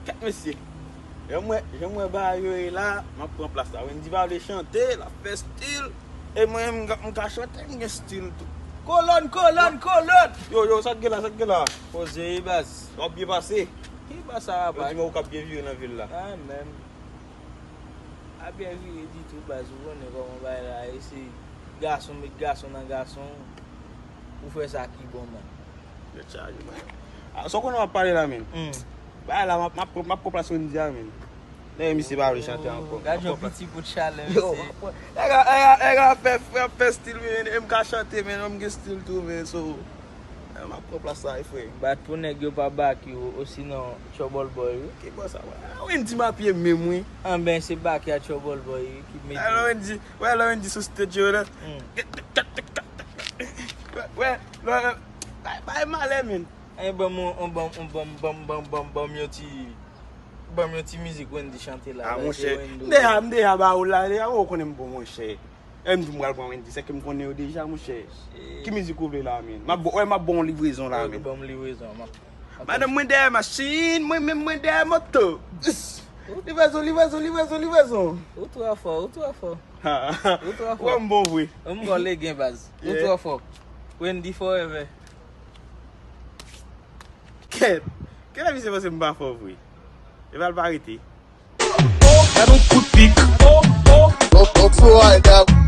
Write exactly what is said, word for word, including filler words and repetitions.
Kèt mesye. Jan m wè, jan m wè bagay yo ye la, m ap pran plas la. Wendy pa vle chante, l ap fè stil. E mwen menm, m ka, m ka chante, m gen stil tou. Kolòn, kolòn, kolòn! Yo, yo, sa k gen la, sa k gen la? Poze wi, baz. W ap byen pase? Ki baz sa? Yo di mwen ou k ap byen vire nan vil la. Ah, menm. A byen vire ditou, baz, ou konnen kòman bagay la ye, se gason met gason nan gason, ou fè sa ki bon, man. Yo chaje, man. Ah, sa w konnen w ap pale la, men. Hmm. Bagay la, m ap, m ap, m ap pran plas Wendy a, men. Dayè, misye pa vle chante ankò. Gad yon piti bout chalè, yo, mesye. Nèg a, nèg a, nèg a fè, fè, fè stil, men, e m ka chante, men, m gen stil tou, men, so, eh, m ap pran plas sa, wi, frè. Bat pou nèg yo pa baki w, osinon Trouble Boy, wi. Ki bò sa, wè? Ah, Wendy m apye menm, wi. Anben, se baki a Trouble Boy, wi, ki mete. Alò, Wendy, wè, lè Wendy sou stage yo, la. Hmm. Wè, wè, lè, bay, bay malè, men. Eh, ban m, ban m, ban m, ban m, ban m, ban m, ban m yon ti, ban m yon ti mizik Wendy chante la. Ah, monchè, m deja, m deja ba ou la, deja, ou konnen m bon, monchè. E m di m pral pran Wendy, se ke m konnen yo deja, monchè. Ki mizik ou vle la, men? M ap ba, wè, m ap ba w livrezon la, men. Ban m livrezon, m ap. Madanm mwen dèyè machin, mwen menm mwen dèyè moto. Livrezon, livrezon, livrezon, livrezon. Ou twò fò, ou twò fò. Ou twò fò. Wè m bon vre. M gòl legen baz. Ou twò fò. Wendy forever. Kèt. Kèt, misye panse m pa fò vre. E pa l pa rete. Gad yon kout pik. Oh, oh. Don't, don't throw I down.